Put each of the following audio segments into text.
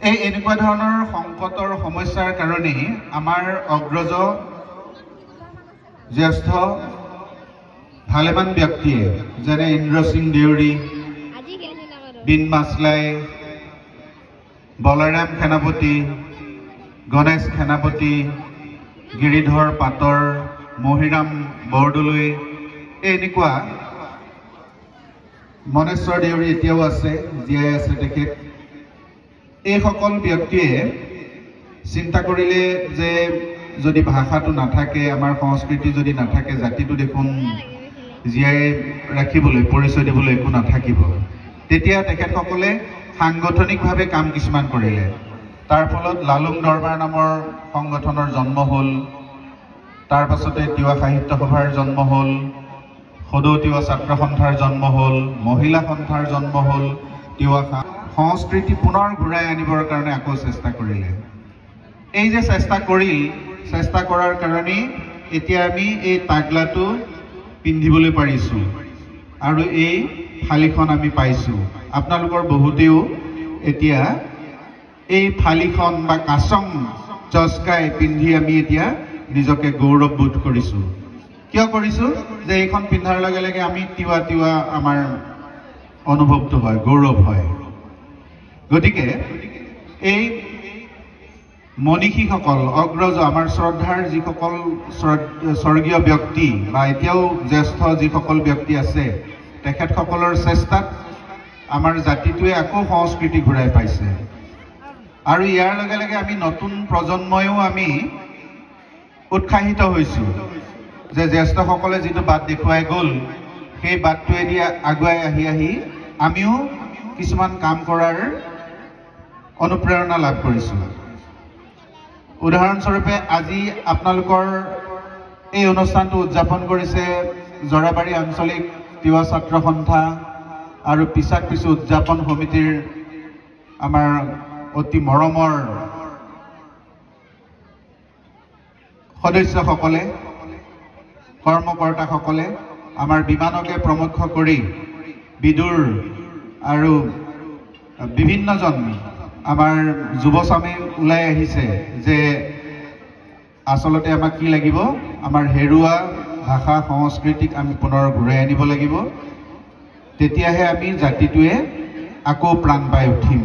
এই এনেকুৱা ধৰণৰ সংকটৰ সমস্যাৰ কাৰণেই আমাৰ অগ্ৰজ জ্যেষ্ঠ ভালেমান ব্যক্তিয়ে, যেনে ইন্দ্ৰ সিং দেউৰী, বিন মাছলাই, বলৰাম সেনাপতি, গণেশ সেনাপতি, গিৰিধৰ পাটৰ, মহিৰাম বৰদলৈ, এই এনেকুৱা মনেশ্বৰ দেউৰী এতিয়াও আছে, জীয়াই আছে তেখেত। এইসকল ব্যক্তিয়ে চিন্তা কৰিলে যে যদি ভাষাটো নাথাকে, আমাৰ সংস্কৃতি যদি নাথাকে, জাতিটো দেখোন জীয়াই ৰাখিবলৈ, পৰিচয় দিবলৈ একো নাথাকিব। তেতিয়া তেখেতসকলে সাংগঠনিকভাৱে কাম কিছুমান কৰিলে। তাৰ ফলত লালুং দৰবাৰ নামৰ সংগঠনৰ জন্ম হ'ল, তাৰ পাছতে তিৱা সাহিত্য সভাৰ জন্ম হ'ল, সদৌ তিৱা ছাত্ৰ সন্থাৰ জন্ম হ'ল, মহিলা সন্থাৰ জন্ম হ'ল। তিৱা সংস্কৃতি পুনৰ ঘূৰাই আনিবৰ কাৰণে আকৌ চেষ্টা কৰিলে। এই যে চেষ্টা কৰিল, চেষ্টা কৰাৰ কাৰণেই এতিয়া আমি এই তাগলাটো পিন্ধিবলৈ পাৰিছোঁ আৰু এই ফালিখন আমি পাইছোঁ। আপোনালোকৰ বহুতেও এতিয়া এই ফালিখন বা কাচং চচকাই পিন্ধি আমি এতিয়া নিজকে গৌৰৱ বোধ কৰিছোঁ। কিয় কৰিছোঁ? যে এইখন পিন্ধাৰ লগে লগে আমি তিৱা তিৱা আমাৰ অনুভৱটো হয়, গৌৰৱ হয়। গতিকে এই মনীষীসকল, অগ্ৰজ, আমাৰ শ্ৰদ্ধাৰ যিসকল স্বৰ্গীয় ব্যক্তি বা এতিয়াও জ্যেষ্ঠ যিসকল ব্যক্তি আছে, তেখেতসকলৰ চেষ্টাত আমাৰ জাতিটোৱে আকৌ সংস্কৃতি ঘূৰাই পাইছে। আৰু ইয়াৰ লগে লগে আমি নতুন প্ৰজন্ময়ো আমি উৎসাহিত হৈছোঁ যে জ্যেষ্ঠসকলে যিটো বাট দেখুৱাই গ'ল, সেই বাটটোৱেদি আগুৱাই আহি আহি আমিও কিছুমান কাম কৰাৰ অনুপ্ৰেৰণা লাভ কৰিছোঁ। উদাহৰণস্বৰূপে আজি আপোনালোকৰ এই অনুষ্ঠানটো উদযাপন কৰিছে জৰাবাৰী আঞ্চলিক তিৱা ছাত্ৰ সন্থা আৰু পিছাক পিছু উদযাপন সমিতিৰ আমাৰ অতি মৰমৰ সদস্যসকলে, কৰ্মকৰ্তাসকলে, আমাৰ বিমানকে প্ৰমুখ কৰি বিদুৰ আৰু বিভিন্নজন আমাৰ যুৱচামে ওলাই আহিছে যে আচলতে আমাক কি লাগিব, আমাৰ হেৰুৱা ভাষা সংস্কৃতিক আমি পুনৰ ঘূৰাই আনিব লাগিব, তেতিয়াহে আমি জাতিটোৱে আকৌ প্ৰাণ পাই উঠিম।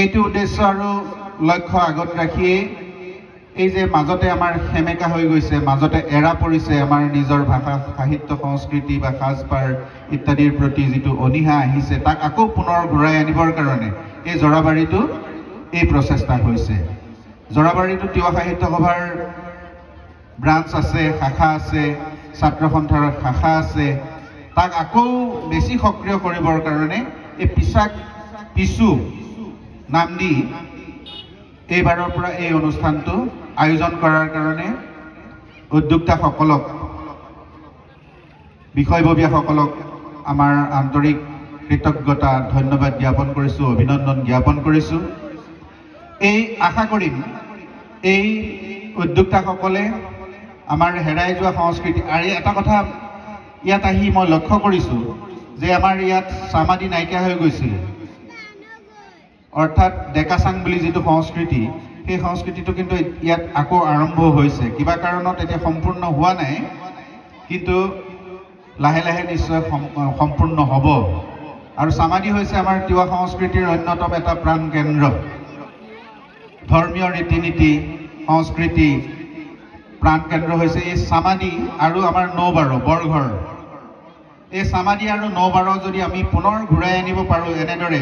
এইটো উদ্দেশ্য আৰু লক্ষ্য আগত ৰাখিয়েই এই যে মাজতে আমাৰ সেমেকা হৈ গৈছে, মাজতে এৰা পৰিছে আমাৰ নিজৰ ভাষা সাহিত্য সংস্কৃতি বা সাজপাৰ ইত্যাদিৰ প্ৰতি যিটো অনীহা আহিছে, তাক আকৌ পুনৰ ঘূৰাই আনিবৰ কাৰণে এই জৰাবাৰীটো এই প্ৰচেষ্টা হৈছে। জৰাবাৰীটো তিৱা সাহিত্য সভাৰ ব্ৰাঞ্চ আছে, শাখা আছে, ছাত্ৰ সন্থাৰ শাখা আছে, তাক আকৌ বেছি সক্ৰিয় কৰিবৰ কাৰণে এই পিছাক পিছু নাম দি এইবাৰৰ পৰা এই অনুষ্ঠানটো আয়োজন কৰাৰ কাৰণে উদ্যোক্তাসকলক, বিষয়ববীয়াসকলক আমাৰ আন্তৰিক কৃতজ্ঞতা, ধন্যবাদ জ্ঞাপন কৰিছোঁ, অভিনন্দন জ্ঞাপন কৰিছোঁ। এই আশা কৰিম এই উদ্যোক্তাসকলে আমাৰ হেৰাই যোৱা সংস্কৃতি, আৰু এটা কথা ইয়াত আহি মই লক্ষ্য কৰিছোঁ যে আমাৰ ইয়াত চামাদি নাইকিয়া হৈ গৈছিল, অৰ্থাৎ ডেকাচাং বুলি যিটো সংস্কৃতি, সেই সংস্কৃতিটো কিন্তু ইয়াত আকৌ আৰম্ভ হৈছে। কিবা কাৰণত এতিয়া সম্পূৰ্ণ হোৱা নাই, কিন্তু লাহে লাহে নিশ্চয় সম্পূৰ্ণ হ'ব। আৰু চামাদি হৈছে আমাৰ তিৱা সংস্কৃতিৰ অন্যতম এটা প্ৰাণ কেন্দ্ৰ। ধৰ্মীয় ৰীতি নীতি, সংস্কৃতি প্ৰাণ কেন্দ্ৰ হৈছে এই চামাদি আৰু আমাৰ নৌবাৰ বৰঘৰ। এই চামাদি আৰু নৌবাৰ যদি আমি পুনৰ ঘূৰাই আনিব পাৰোঁ, এনেদৰে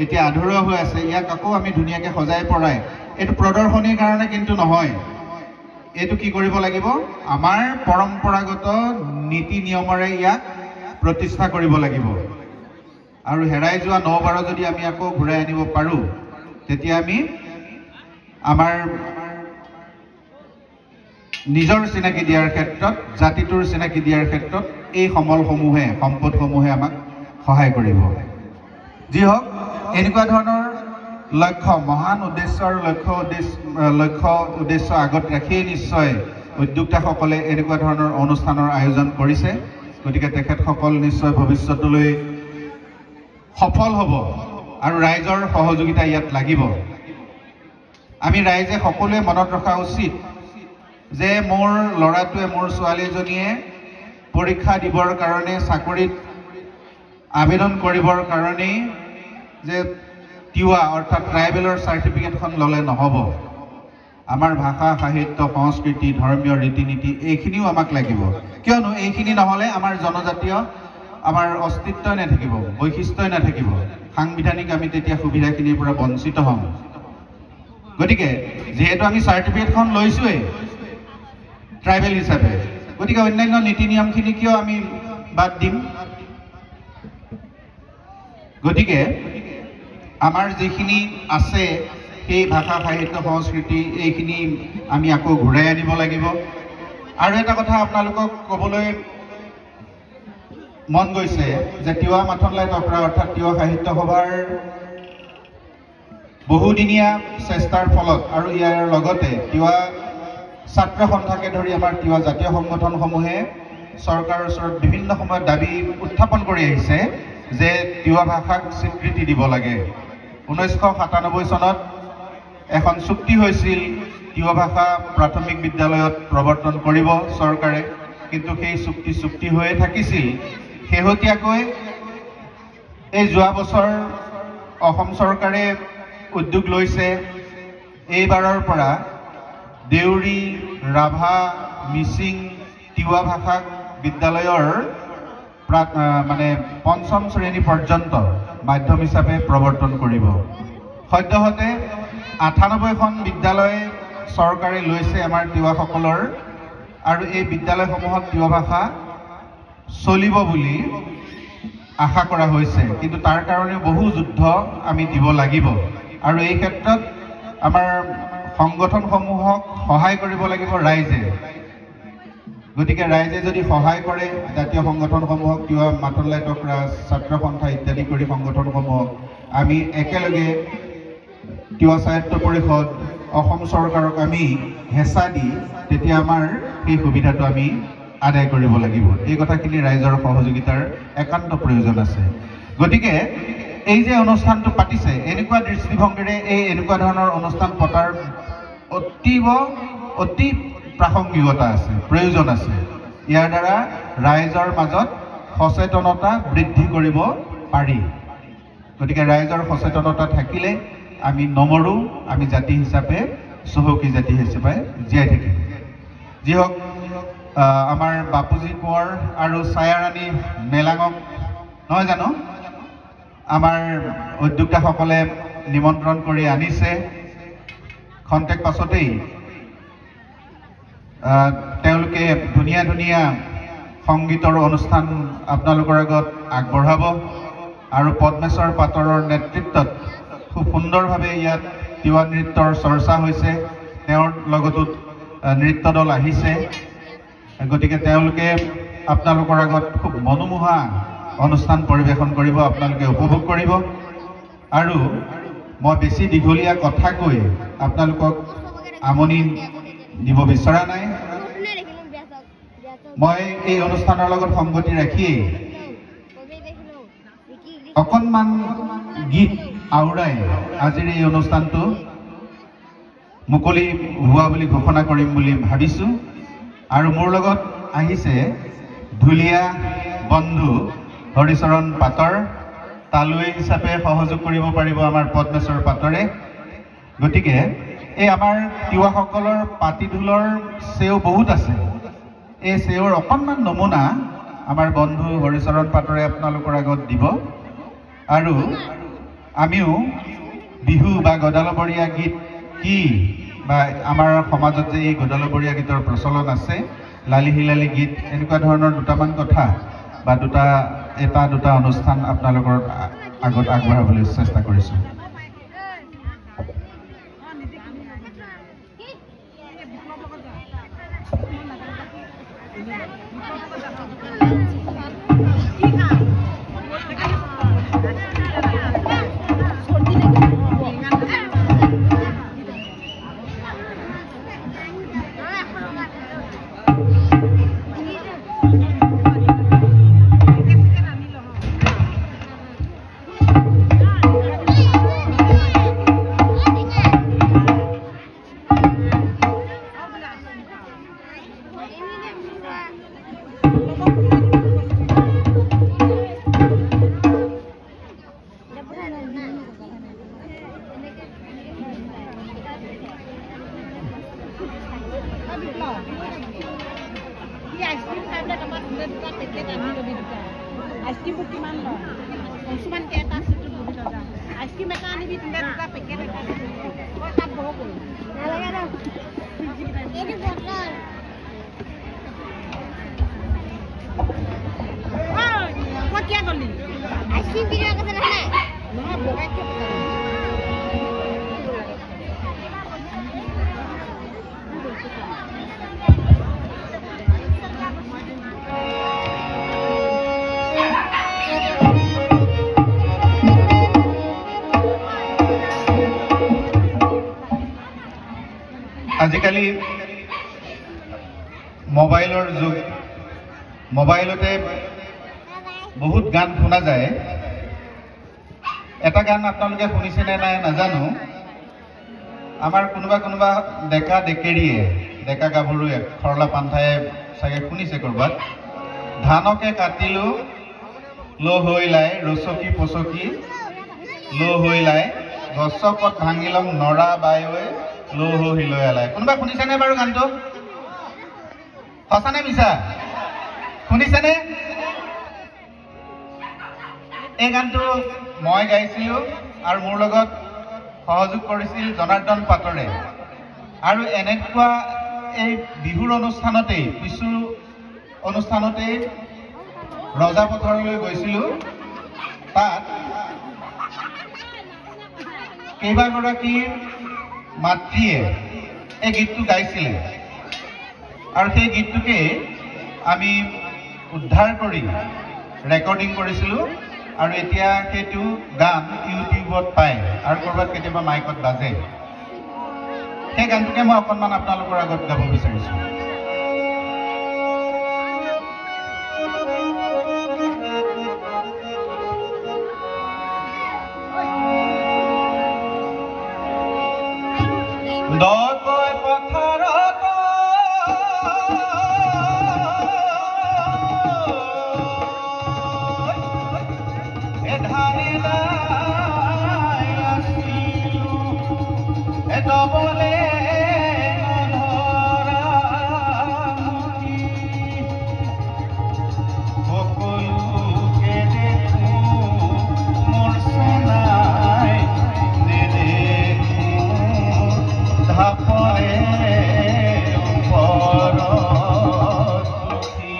এতিয়া আধৰুৱা হৈ আছে, ইয়াক আকৌ আমি ধুনীয়াকৈ সজাই পৰাই, এইটো প্ৰদৰ্শনীৰ কাৰণে কিন্তু নহয়, এইটো কি কৰিব লাগিব, আমাৰ পৰম্পৰাগত নীতি নিয়মেৰে ইয়াক প্ৰতিষ্ঠা কৰিব লাগিব। আৰু হেৰাই যোৱা নৌবাৰ যদি আমি আকৌ ঘূৰাই আনিব পাৰোঁ, তেতিয়া আমি আমাৰ নিজৰ চিনাকি দিয়াৰ ক্ষেত্ৰত, জাতিটোৰ চিনাকি দিয়াৰ ক্ষেত্ৰত এই সমলসমূহে, সম্পদসমূহে আমাক সহায় কৰিব। যি হওক, এনেকুৱা ধৰণৰ লক্ষ্য, মহান উদ্দেশ্য আৰু লক্ষ্য উদ্দেশ্য আগত ৰাখিয়েই নিশ্চয় উদ্যোক্তাসকলে এনেকুৱা ধৰণৰ অনুষ্ঠানৰ আয়োজন কৰিছে। গতিকে তেখেতসকল নিশ্চয় ভৱিষ্যতলৈ সফল হ'ব আৰু ৰাইজৰ সহযোগিতা ইয়াত লাগিব। আমি ৰাইজে সকলোৱে মনত ৰখা উচিত যে মোৰ ল'ৰাটোৱে, মোৰ ছোৱালীজনীয়ে পৰীক্ষা দিবৰ কাৰণে, চাকৰিত আবেদন কৰিবৰ কাৰণেই যে তিৱা অৰ্থাৎ ট্ৰাইবেলৰ চাৰ্টিফিকেটখন ল'লে নহ'ব। আমাৰ ভাষা, সাহিত্য, সংস্কৃতি, ধৰ্মীয় ৰীতি নীতি এইখিনিও আমাক লাগিব। কিয়নো এইখিনি নহ'লে আমাৰ জনজাতীয় আমাৰ অস্তিত্বই নাথাকিব, বৈশিষ্ট্যই নাথাকিব। সাংবিধানিক আমি তেতিয়া সুবিধাখিনিৰ পৰা বঞ্চিত হ'ম। গতিকে যিহেতু আমি চাৰ্টিফিকেটখন লৈছোঁৱেই ট্ৰাইবেল হিচাপে, গতিকে অন্যান্য নীতি নিয়মখিনি কিয় আমি বাদ দিম? গতিকে আমাৰ যিখিনি আছে সেই ভাষা, সাহিত্য, সংস্কৃতি এইখিনি আমি আকৌ ঘূৰাই আনিব লাগিব। আৰু এটা কথা আপোনালোকক ক'বলৈ মন গৈছে যে তিৱা মাথনলাই টকৰা অৰ্থাৎ তিৱা সাহিত্য সভাৰ বহুদিনীয়া চেষ্টাৰ ফলত আৰু ইয়াৰ লগতে তিৱা ছাত্ৰ সন্থাকে ধৰি আমাৰ তিৱা জাতীয় সংগঠনসমূহে চৰকাৰৰ ওচৰত বিভিন্ন সময়ত দাবী উত্থাপন কৰি আহিছে যে তিৱা ভাষাক স্বীকৃতি দিব লাগে। 1997 চনত এখন চুক্তি হৈছিল তিৱা ভাষা প্ৰাথমিক বিদ্যালয়ত প্ৰৱৰ্তন কৰিব চৰকাৰে, কিন্তু সেই চুক্তি চুক্তি হৈয়ে থাকিছিল। শেহতীয়াকৈ এই যোৱা বছৰ অসম চৰকাৰে উদ্যোগ লৈছে এইবাৰৰ পৰা দেউৰী, ৰাভা, মিচিং, তিৱা ভাষাক বিদ্যালয়ৰ মানে পঞ্চম শ্ৰেণী পৰ্যন্ত মাধ্যম হিচাপে প্ৰৱৰ্তন কৰিব। সদ্যহতে 98খন বিদ্যালয় চৰকাৰে লৈছে আমাৰ তিৱাসকলৰ, আৰু এই বিদ্যালয়সমূহত তিৱা ভাষা চলিব বুলি আশা কৰা হৈছে। কিন্তু তাৰ কাৰণেও বহু যুদ্ধ আমি দিব লাগিব আৰু এই ক্ষেত্ৰত আমাৰ সংগঠনসমূহক সহায় কৰিব লাগিব ৰাইজে। গতিকে ৰাইজে যদি সহায় কৰে জাতীয় সংগঠনসমূহক, তিৱা মাথনলাই টকৰা, ছাত্ৰ সন্থা ইত্যাদি কৰি সংগঠনসমূহক আমি একেলগে তিৱা স্বায়ত্ত পৰিষদ, অসম চৰকাৰক আমি হেঁচা দি তেতিয়া আমাৰ সেই সুবিধাটো আমি আদায় কৰিব লাগিব। এই কথাখিনি ৰাইজৰ সহযোগিতাৰ একান্ত প্ৰয়োজন আছে। গতিকে এই যে অনুষ্ঠানটো পাতিছে, এনেকুৱা দৃষ্টিভংগীৰে এই এনেকুৱা ধৰণৰ অনুষ্ঠান পতাৰ অতি প্ৰাসংগিকতা আছে, প্ৰয়োজন আছে। ইয়াৰ দ্বাৰা ৰাইজৰ মাজত সচেতনতা বৃদ্ধি কৰিব পাৰি। গতিকে ৰাইজৰ সচেতনতা থাকিলে আমি নমৰোঁ, আমি জাতি হিচাপে চহকী জাতি হিচাপে জীয়াই থাকিম। যি হওক, আমাৰ বাপুজী কোঁৱৰ আৰু ছায়াৰাণী মেলাঙক নহয় জানো আমাৰ উদ্যোক্তাসকলে নিমন্ত্ৰণ কৰি আনিছে। খন্তেক পাছতেই তেওঁলোকে ধুনীয়া ধুনীয়া সংগীতৰ অনুষ্ঠান আপোনালোকৰ আগত আগবঢ়াব আৰু পদ্মেশ্বৰ পাটৰৰ নেতৃত্বত খুব সুন্দৰভাৱে ইয়াত তিৱা নৃত্যৰ চৰ্চা হৈছে। তেওঁৰ লগতো নৃত্য দল আহিছে। গতিকে তেওঁলোকে আপোনালোকৰ আগত খুব মনোমোহা অনুষ্ঠান পৰিৱেশন কৰিব, আপোনালোকে উপভোগ কৰিব। আৰু মই বেছি দীঘলীয়া কথা কৈ আপোনালোকক আমনি দিব বিচৰা নাই। মই এই অনুষ্ঠানৰ লগত সংগতি ৰাখিয়েই অকণমান গীত আওৰাই আজিৰ এই অনুষ্ঠানটো মুকলি হোৱা বুলি ঘোষণা কৰিম বুলি ভাবিছোঁ। আৰু মোৰ লগত আহিছে ঢুলীয়া বন্ধু হৰিচৰণ পাটৰ, তালুৱৈ হিচাপে সহযোগ কৰিব পাৰিব আমাৰ পদ্মেশ্বৰ পাটৰে। গতিকে এই আমাৰ তিৱাসকলৰ পাতিঢোলৰ চেও বহুত আছে, এই চেওৰ অকণমান নমুনা আমাৰ বন্ধু হৰিচৰণ পাটৰে আপোনালোকৰ আগত দিব। আৰু আমিও বিহু বা গদালবৰীয়া গীত কি বা আমাৰ সমাজত যে এই গদালবৰীয়া গীতৰ প্ৰচলন আছে, লালি হিলালি গীত, এনেকুৱা ধৰণৰ দুটামান কথা বা এটা দুটা অনুষ্ঠান আপোনালোকৰ আগত আগবঢ়াবলৈ চেষ্টা কৰিছোঁ। পেকেট আনি ল'বি দুটা। আইচক্ৰীমবোৰ কিমান লয়? অংশুমান এটা চিটত বহি লৈ যা। আইচক্ৰীম এটা আনিবি, তিনিটা দুটা পেকেট এটা আনিবি। মই তাত বহো। নালাগে ন। এইটো বটল। মই কিয় গ'লি? আইচক্ৰীম কিনিব কৈছে নহয়। নহয়, বগাই কিয় পঠালি? আজিকালি মোবাইলৰ যুগ, মোবাইলতে বহুত গান শুনা যায়। এটা গান আপোনালোকে শুনিছেনে নাই নাজানো, আমাৰ কোনোবা কোনোবা ডেকা ডেকেৰীয়ে, ডেকা গাভৰুৱে, খৰলা পান্থাই চাগে শুনিছে ক'ৰবাত। ধানকে কাটিলো ল হৈ লাই, ৰচকি পচকি ল হৈ লাই, গছকত ভাঙিলং নৰা বাই ঐ ল হৈ লাই। কোনোবা শুনিছেনে বাৰু গানটো? সঁচা নে মিছা? শুনিছেনে? এই গানটো মই গাইছিলোঁ আৰু মোৰ লগত সহযোগ কৰিছিল জনাৰ্দন পাটৰে। আৰু এনেকুৱা এই বিহুৰ অনুষ্ঠানতেই, কিছু অনুষ্ঠানতেই ৰজাপথাৰলৈ গৈছিলোঁ। তাত কেইবাগৰাকীৰ মাতৃয়ে এই গীতটো গাইছিলে আৰু সেই গীতটোকে আমি উদ্ধাৰ কৰি ৰেকৰ্ডিং কৰিছিলোঁ আৰু এতিয়া সেইটো গান ইউটিউবত পায় আৰু ক'ৰবাত কেতিয়াবা মাইকত বাজে। সেই গানটোকে মই অকণমান আপোনালোকৰ আগত গাব বিচাৰিছোঁ। দকৈ পথাৰত ধানে দাই আছিলো, ডবলে নধৰা মুঠি, সকলোকে দেখো মোৰ চেনাই নেদেখো ঢাপৰে ওপৰত উঠি।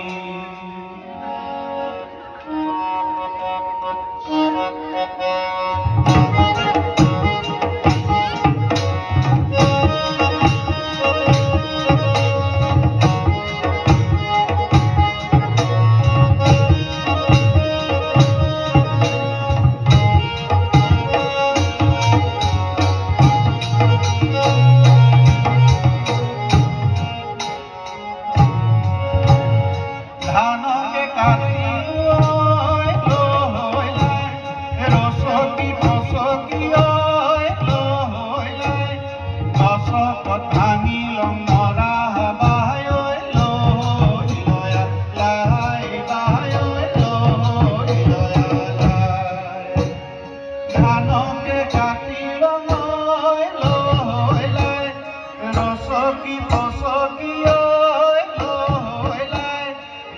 ধানকে কাটিলো ঐ লাই, ৰচকি পচকি ঐ লাই, গছকত ভাঙি লং নৰা বাই ঐ লাই বাই ঐ লাই। ধানকে কাটিলো ঐ লাই, ৰচকি পচকি ঐ লাই,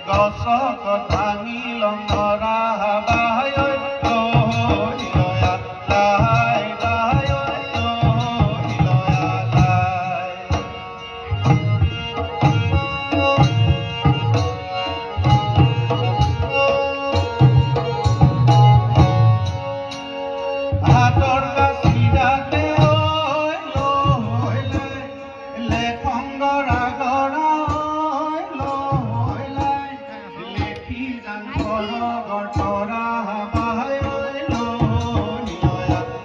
গছকত ভাঙি লং নৰা বাই ঐ লাই বাই ঐ লাই। হাতৰ কাচিৰাতে ঐ লাই, লেখংগ ৰাগৰা ঐ লাই, লেখি যাং সৰগৰ তৰা বাই ঐ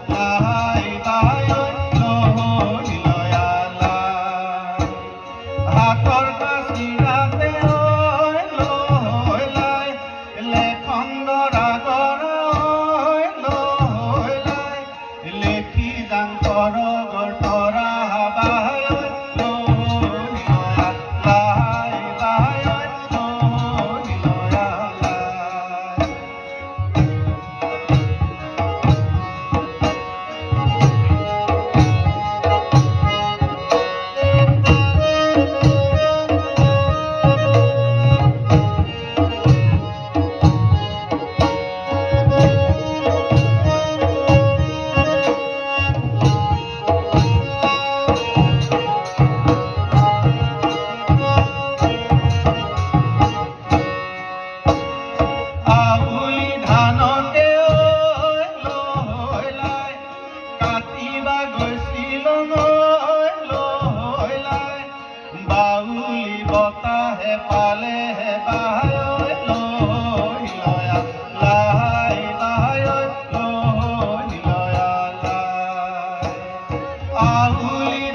লাই বাই ঐ লাই। হাতৰ কাচিৰাতে ঐ লাই, লেখংগ ৰাগৰা ঐ লাই, লেখি যাং সৰগৰ তৰা বাই ঐ লাই বাই ঐ লাই।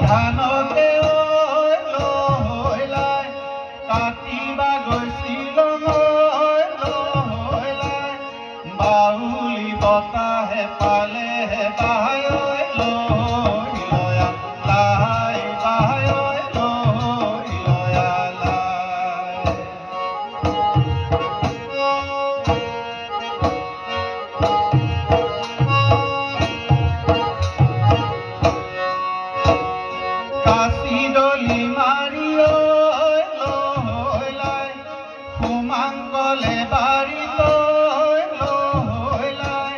ধানকে লৈ লাই কাটিবা গৈছিল লৈ লাই বাউলি বতাহে পালে বাই লৈ লয়া লাই বাই লৈ লয়া লাই। কাশি দলি মাৰি লৈ লাই সোমাংকলে বাৰীত লৈ লাই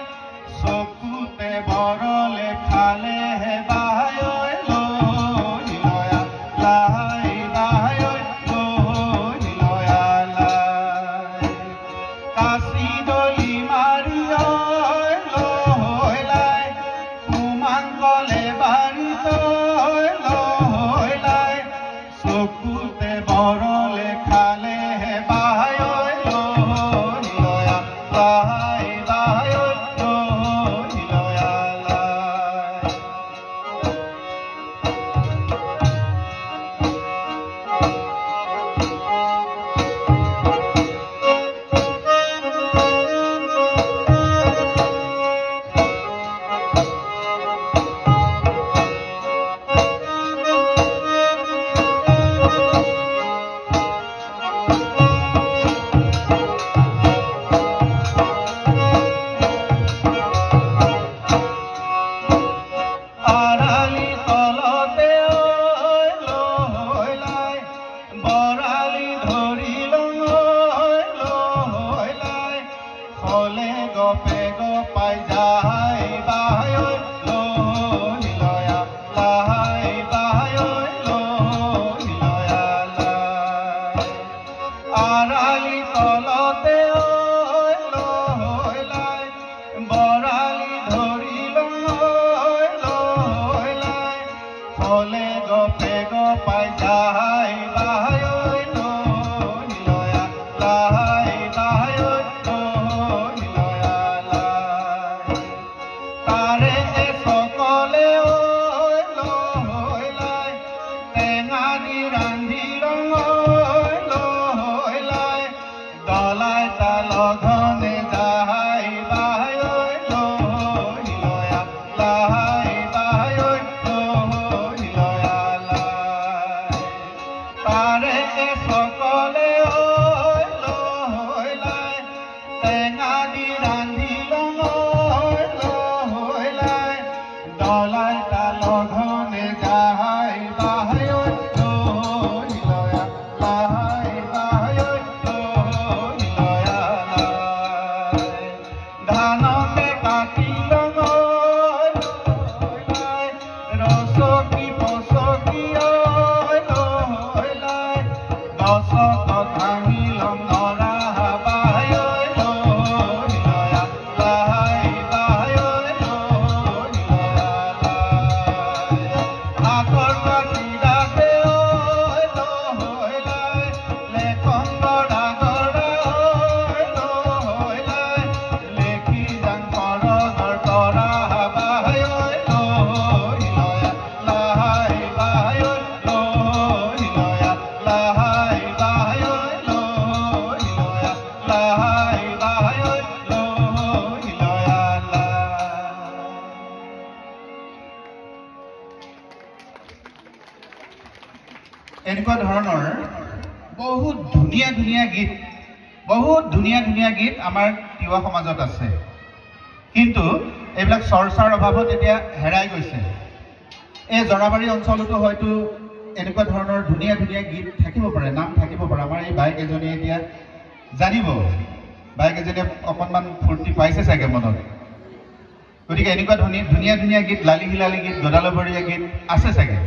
চকুতে বৰলে খালে বাই লৈ লয়া লাই বাই লৈ লয়া লাই। কাশি দলি মাৰি লৈ লাই সোমাংকলে বাৰীত লৈ লাই চকুতে বৰলে খালে বাই লৈ লয়া লাই বাই লৈ লয়া লাই। আৰালি তলতে লৈ লাই বৰালি ধৰি লৈ লাই ফলে গপে গপাই যায় বাই লৈ লয়া লাই বাই লৈ লয়া লাই। আৰালি তলতে লৈ লাই বৰালি ধৰি লৈ লাই ফলে গপে গপাই যায় বাই লৈ লয়া লাই বাই লৈ লয়া লাই। তাৰে সকলে লৈ লাই টেঙা দি ৰান্ধি লৈ লাই দলাই তালঘনে যায় বাই লৈ লয়া লাই বাই লৈ লয়া লাই। তাৰে সকলে লৈ লাই টেঙা দি ৰান্ধি লৈ লাই দলাই তালঘনে যায় বাই লৈ লয়া লাই বাই লৈ লয়া লাই। ধানকে কাটি লৈ লাই ৰচকি পচকি লৈ লাই গছত ভাঙি নৰা বাই লৈ লয়া লাই বাই লৈ লয়া লাই। আগৰ কাশিদাসে লৈ লাই লেখন গড়া গড়া লৈ লাই লেখি যাং সৰগৰ তৰা বাই লৈ লয়া লাই বাই লৈ লয়া লাই বাই লৈ লয়া লাই বাই লৈ লয়া লাই। এনেকুৱা ধৰণৰ বহুত ধুনীয়া ধুনীয়া গীত, বহুত ধুনীয়া ধুনীয়া গীত আমাৰ তিৱা সমাজত আছে, কিন্তু এইবিলাক চৰ্চাৰ অভাৱত এতিয়া হেৰাই গৈছে। এই জৰাবাৰী অঞ্চলতো হয়তো এনেকুৱা ধৰণৰ ধুনীয়া ধুনীয়া গীত থাকিব পাৰে, নাম থাকিব পাৰে। আমাৰ এই বায়েক এজনীয়ে এতিয়া জানিব, বায়েক এজনীয়ে অকণমান ফূৰ্তি পাইছে চাগে মনত। গতিকে এনেকুৱা ধুনীয়া ধুনীয়া ধুনীয়া গীত, লালি হিলালি গীত, গদালবৰীয়া গীত আছে চাগে,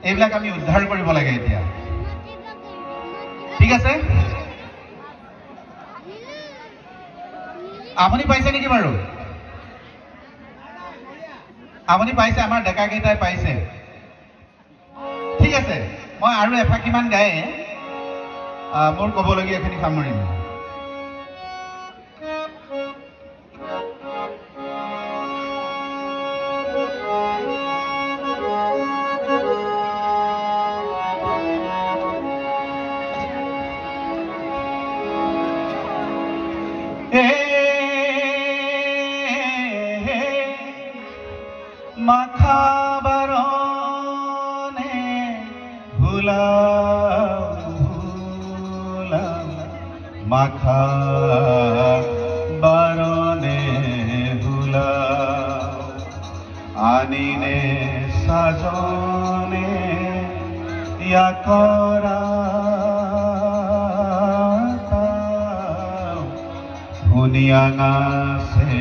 এইবিলাক আমি উদ্ধাৰ কৰিব লাগে এতিয়া। ঠিক আছে, আপুনি পাইছে নেকি বাৰু? আপুনি পাইছে? আমাৰ ডেকা কেইটাই পাইছে। ঠিক আছে, মই আৰু এফাকিমান গায়ে মোৰ ক'বলগীয়াখিনি সামৰিম। মাখা বাৰণে হুলাও হুলাও মাখা বাৰণে হুলাও আনিনে সাজনে ইয়াকৰা শুনিয়া নাচে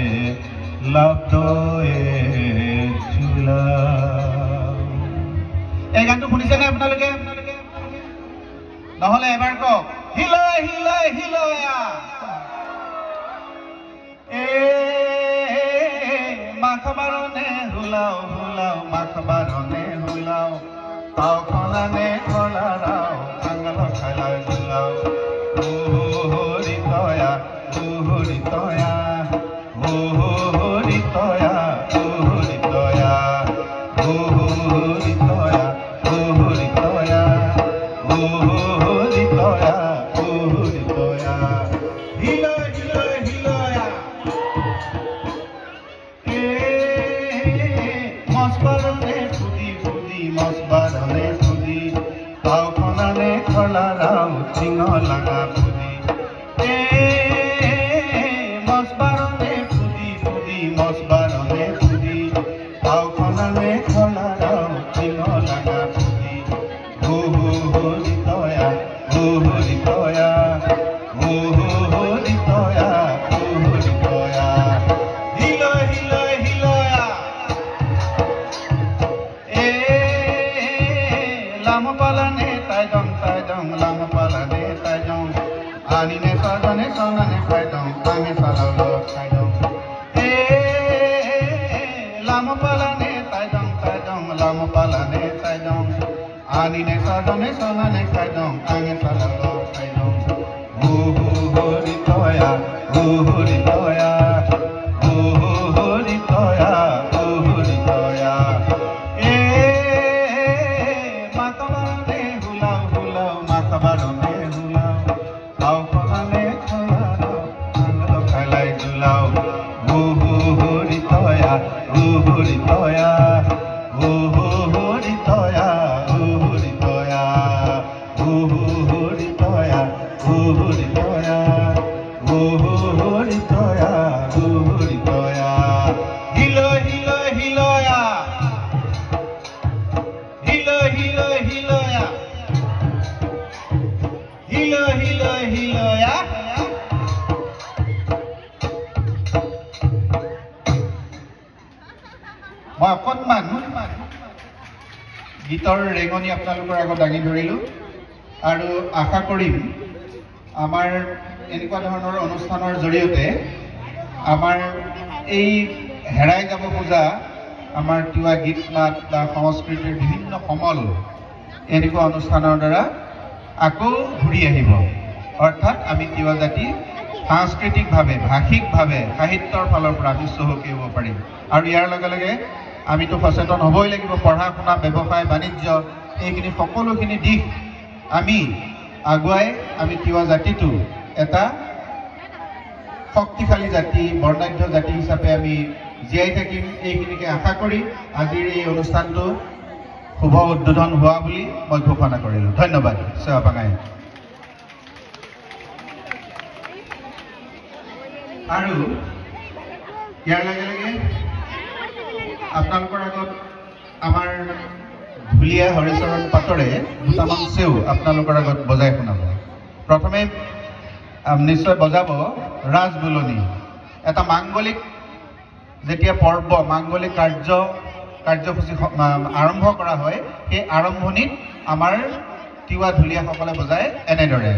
লাভদয়ে ঝুলা। এই গানটো শুনিছেনে আপোনালোকে? নহ'লে এবাৰ কওক, হিলয় হিলয় হিলয়া এ মাখ বাৰণে হুলাও হুলাও মাখ বাৰণে হুলাও তাও খলানে খলা ৰাও আঙল খালা ঝুলাও হৰি তয়া হৰি তয়া হৰি তয়া হৰি তয়া হৰি তয়া হৰি তয়া হৰি তয়া হৰি তয়া হিলয় হিলয় হিলয়া এ মাছ বাৰণে ফুদি ফুদি মাছ বাৰণে ফুদি তাও খনানে খলা ৰাও চিঙ লাগা ফুদি এ মাছ বাৰণে ফুদি ফুদি মাছ বাৰণে ফুদি তাও খনানে খলা ৰাও চিঙ লাগা ফুদি হো হো হৰি তয়া হো হৰি তয়া হো হো হৰি তয়া হো হৰি তয়া হিলয় হিলয় হিলয়া এ লাম পালানে তাইদং তাইদং লাম পালানে তাইদং আনিনে সাজনে সনানে খাইদং আঙে সালাল খাইদং এ লাম পালানে তাইদং তাইদং লাম পালানে তাইদং আনিনে সাজনে সনানে খাইদং আঙে সালাল খাইদং হো হো হৰি তয়া হো হৰি তয়া হো হো হৰি তয়া হো হৰি তয়া এ মাতবাৰণে হুলাও হুলাও মাতবাৰণে হুলাও তাও খলানে খলাও আঙল খালাই ঝুলাও হো হো হৰি তয়া হো হৰি তয়া হো হো হৰি তয়া হো হৰি তয়া হো হো হৰি তয়া হো হৰি তয়া হো হো হৰি তয়া হো হৰি তয়া হিলয় হিলয় হিলয়া হিলয় হিলয় হিলয়া হিলয় হিলয় হিলয়া। মই অকণমান গীতৰ ৰেঙনি আপোনালোকৰ আগত দাঙি ধৰিলোঁ আৰু আশা কৰিম আমাৰ এনেকুৱা ধৰণৰ অনুষ্ঠানৰ জৰিয়তে আমাৰ এই হেৰাই যাব খোজা আমাৰ তিৱা গীত মাত বা সংস্কৃতিৰ বিভিন্ন সমল এনেকুৱা অনুষ্ঠানৰ দ্বাৰা আকৌ ঘূৰি আহিব। অৰ্থাৎ আমি তিৱা জাতি সাংস্কৃতিকভাৱে, ভাষিকভাৱে, সাহিত্যৰ ফালৰ পৰা আমি চহকী হ'ব পাৰিম। আৰু ইয়াৰ লগে লগে আমিতো সচেতন হ'বই লাগিব। পঢ়া শুনা, ব্যৱসায়, বাণিজ্য এইখিনি সকলোখিনি দিশ আমি আগুৱাই আমি তিৱা জাতিটো এটা শক্তিশালী জাতি, বৰ্ণাঢ্য জাতি হিচাপে আমি জীয়াই থাকিম। এইখিনিকে আশা কৰি আজিৰ এই অনুষ্ঠানটো শুভ উদ্বোধন হোৱা বুলি মই ঘোষণা কৰিলোঁ। ধন্যবাদ। সেৱা পাঙাই। আৰু ইয়াৰ লগে লগে আপোনালোকৰ আগত আমাৰ ঢুলীয়া হৰিচৰণ পাটৰে দুটামান চেও আপোনালোকৰ আগত বজাই শুনাব। প্ৰথমে নিশ্চয় বজাব ৰাজবুলনি। এটা মাংগলিক যেতিয়া পৰ্ব, মাংগলিক কাৰ্যসূচী আৰম্ভ কৰা হয়, সেই আৰম্ভণিত আমাৰ তিৱা ঢুলীয়াসকলে বজায় এনেদৰে।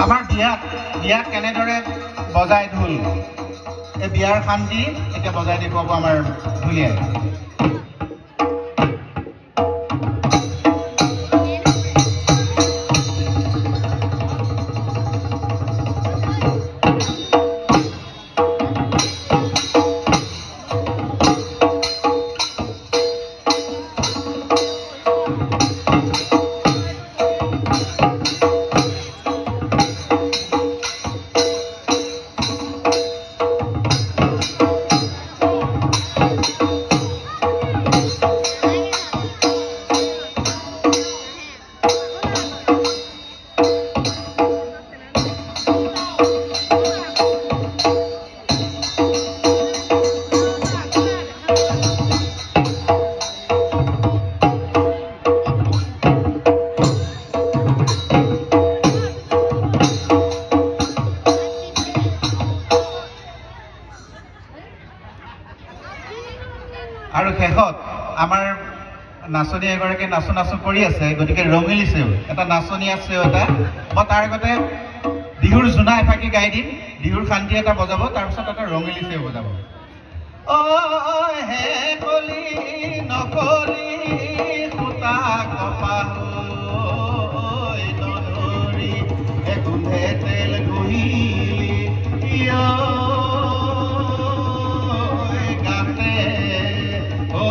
আমাৰ বিয়াত বিয়াত কেনেদৰে বজাই ঢোল, এই বিয়াৰ শান্তি এতিয়া বজাই দেখুৱাব আমাৰ ঢুলীয়াই। আৰু শেষত আমাৰ নাচনী এগৰাকী নাচো নাচো কৰি আছে, গতিকে ৰঙিলী চেও এটা নাচনী আছে এটা। মই তাৰ আগতে বিহুৰ জোনা এফাকি গাই দিম, বিহুৰ শান্তি এটা বজাব, তাৰপিছত এটা ৰঙিলী চেও বজাব। অ হে কলি নকলি সূতা কপাহ নধৰি গোন্ধে তেল ঘঁহিলি গাতে ঐ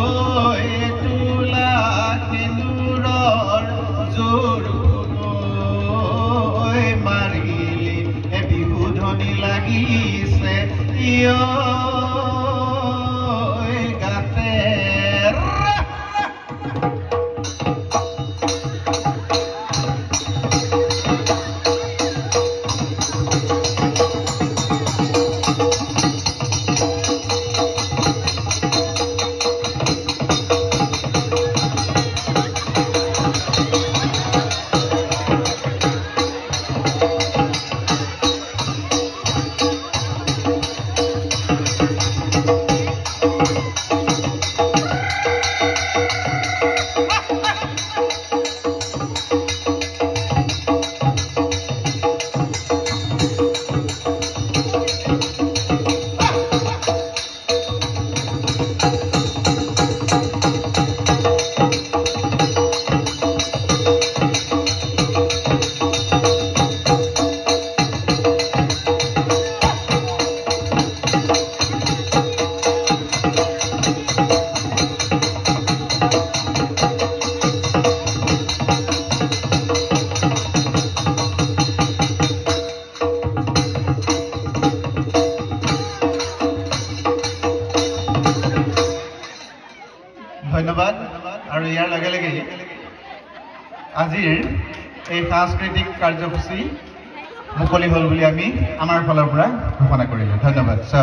তোলা সেন্দুৰৰ জোৰো মাৰিলি বিহু ধ্বনি লাগিছে গাতে। ধন্যবাদ। আৰু ইয়াৰ লগে লগে আজিৰ এই সাংস্কৃতিক কাৰ্যসূচী মুকলি হ'ল বুলি আমি আমাৰ ফালৰ পৰা ঘোষণা কৰিলোঁ। ধন্যবাদ। চাহ।